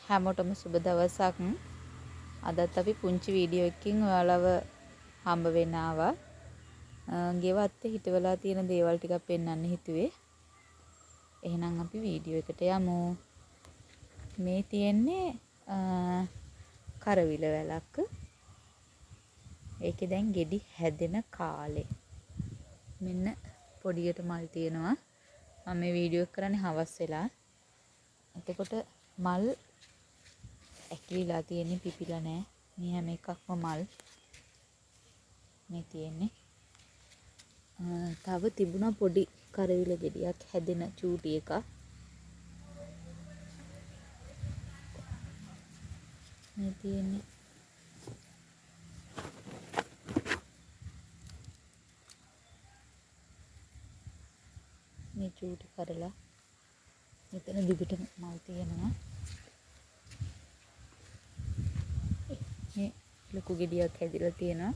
හැමෝටම සුබ දවසක්. අදත් අපි පුංචි වීඩියෝ එකකින් ඔයාලව හම්බ වෙන්න ආවා. ගෙවත්තේ හිටවලා තියෙන දේවල් ටිකක් පෙන්වන්න හිතුවේ. එහෙනම් අපි වීඩියෝ එකට යමු. මේ තියෙන්නේ කරවිල වැලක්. ඒකේ දැන් ගෙඩි හැදෙන කාලේ. මෙන්න පොඩියට මල් තියෙනවා. මම මේ වීඩියෝ එක කරන්නේ හවස් වෙලා. එතකොට මල් ඇකිලිලා තියෙන්නේ, පිපිලා නෑ. මේ හැම එකක්ම මල් මේ තියෙන්නේ. තව තිබුණා පොඩි කරවිල ගෙඩියක් හැදෙන චූටි එකක්. මේ තියෙන්නේ. මේ චූටි කරලා මෙතන දිගටම මල් තියෙනවා. මේ ලොකු ගෙඩියක් හැදිලා තියෙනවා.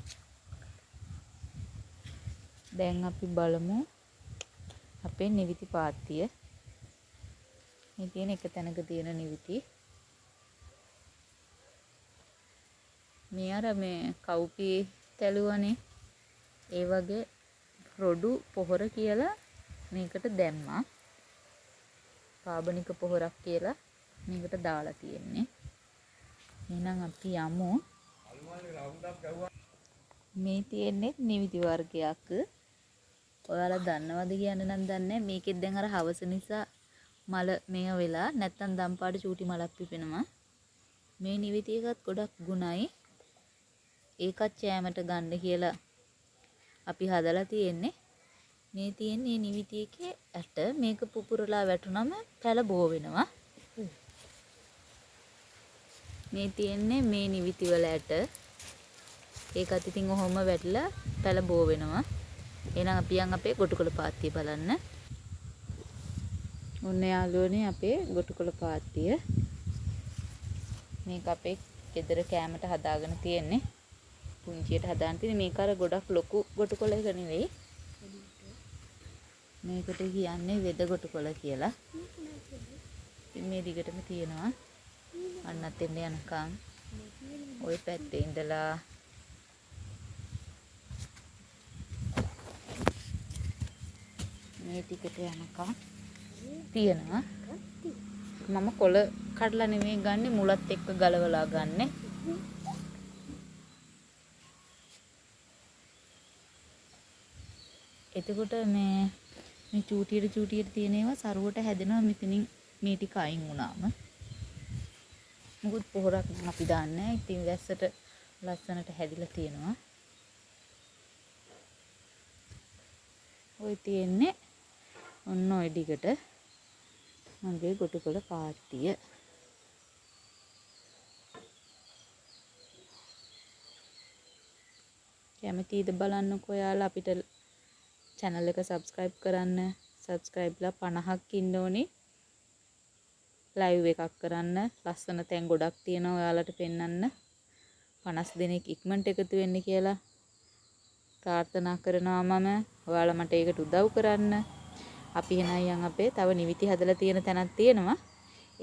දැන් අපි බලමු අපේ නිවිති පාත්තිය. මේ තියෙන එක තැනක තියෙන නිවිති. මේ අර මේ කවුපි තැලුවනේ, ඒ වගේ රොඩු පොහොර කියලා මේකට දැම්මා. කාබනික පොහොරක් කියලා මේකට දාලා තියෙන්නේ. එහෙනම් අපි යමු. මේ තියෙන්නේ නිවිති වර්ගයක්. ඔයාලා දන්නවද කියන්න නම් දන්නේ නැහැ. මේකෙත් දැන් අර හවස නිසා මල මේව වෙලා නැත්තම් දම් පාට චූටි මලක් පිපෙනවා. මේ නිවිති එකත් ගොඩක් ගුණයි. ඒකත් චෑමට ගන්න කියලා අපි හදලා තියෙන්නේ. මේ තියෙන්නේ නිවිති එකේ ඇට. මේක පුපුරලා වැටුනම පැල බෝ වෙනවා. මේ තියෙන්නේ මේ නිවිති වල ඇට. ඒකත් ඉතින් ඔහොම වැටිලා පැල බෝ වෙනවා. එහෙනම් අපි යන් අපේ ගොටුකොළ පාත්තිය බලන්න. ඔන්න යාළුවනේ අපේ ගොටුකොළ පාත්තිය. මේක අපේ ගෙදර කෑමට හදාගෙන තියෙන්නේ. පුංචියට හදාගෙන තියෙන්නේ. මේක අර ගොඩක් ලොකු ගොටුකොළ එක නෙවෙයි. මේකට කියන්නේ වෙද ගොටුකොළ කියලා. ඉතින් මේ දිගටම තියෙනවා. අන්නත් එන්න යනකම් ওই පැත්තේ ඉඳලා මේ ටිකට යනකම් තියෙනවා. මම කොළ කඩලා නෙමෙයි ගන්නෙ, මුලත් එක්ක ගලවලා ගන්නෙ. එතකොට මේ මේ චූටියට චූටියට තියෙන ඒවා සරුවට හැදෙනවා මෙතනින් මේ ටික අයින් වුණාම. මොකුත් පොහොරක් නම් අපි දාන්නේ නැහැ. ඉතින් වැස්සට ලස්සනට හැදිලා තියෙනවා. ඔය තියෙන්නේ ඔන්න ඔය ඩිගට මගේ ගොටුකොළ පාත්තිය. කැමතිද බලන්නකෝ ඔයාලා අපිට චැනල් එක සබ්ස්ක්‍රයිබ් කරන්න. සබ්ස්ක්‍රයිබ්ලා 50ක් ඉන්න ඕනේ. ලයිව් එකක් කරන්න. ලස්සන තැන් ගොඩක් තියෙනවා ඔයාලට පෙන්වන්න. 50 දෙනෙක් ඉක්මනට එකතු වෙන්න කියලා ප්‍රාර්ථනා කරනවා මම. ඔයාලා මට ඒකට උදව් කරන්න. අපි එහෙනම් යන් අපේ තව නිවිති හදලා තියෙන තැනක් තියෙනවා.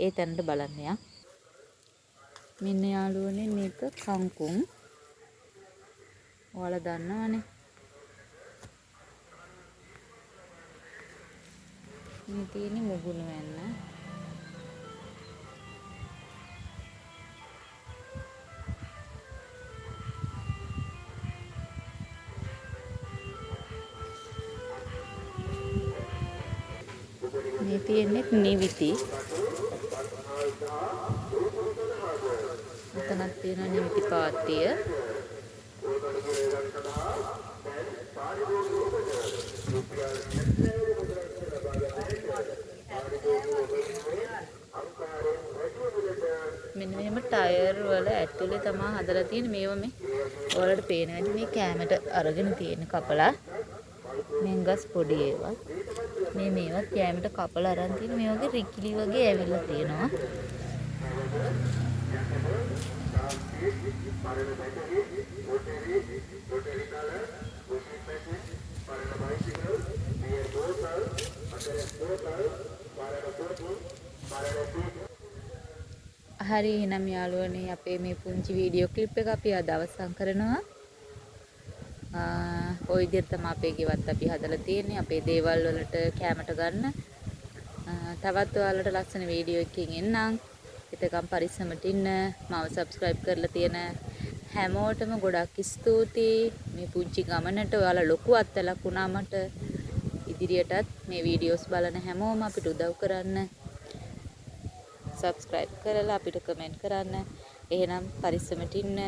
ඒ තැනට බලන්න යන්. මෙන්න යාළුවනේ මේක කංකුම්. ඔයාලා දන්නවනේ. මේ තියෙන්නේ මුගුණු වැන්න. මේ තියෙන්නේ නිවිති. මෙතනක් තියෙන නිවිති පාත්තිය. මෙන්න මෙහෙම ටයර් වල ඇතුලේ තමා හදලා තියෙන මේවා. මේ ඔයාලට පේනවා ඇති මේ කෑමට අරගෙන තියෙන කපලා. මෙංගස් පොඩි ඒවා. මේ මේවත් කෑමට කපලා අරන් තියෙන මේ වගේ රිකිලි වගේ ඇවිල්ලා තියෙනවා. හරි, එහෙනම් යාළුවනේ, අපේ මේ පුංචි වීඩියෝ ක්ලිප් එක අපි අද අවසන් කරනවා. ඔය විදිහට තමයි අපේ ගෙවත් අපි හදලා තියෙන්නේ අපේ දේවල් වලට කැමට ගන්න. තවත් ඔයාලට ලස්සන වීඩියෝ එකකින් එන්නම්. එතකම් පරිස්සමට ඉන්න. මාව සබ්ස්ක්‍රයිබ් කරලා තියෙන හැමෝටම ගොඩක් ස්තුතියි. මේ පුංචි ගමනට ඔයාලා ලොකු අත්දැකීමක් වුණා මට. ඉදිරියටත් මේ වීඩියෝස් බලන හැමෝම අපිට උදව් කරන්න. සබ්ස්ක්‍රයිබ් කරලා අපිට කමෙන්ට් කරන්න. එහෙනම් පරිස්සමට ඉන්න.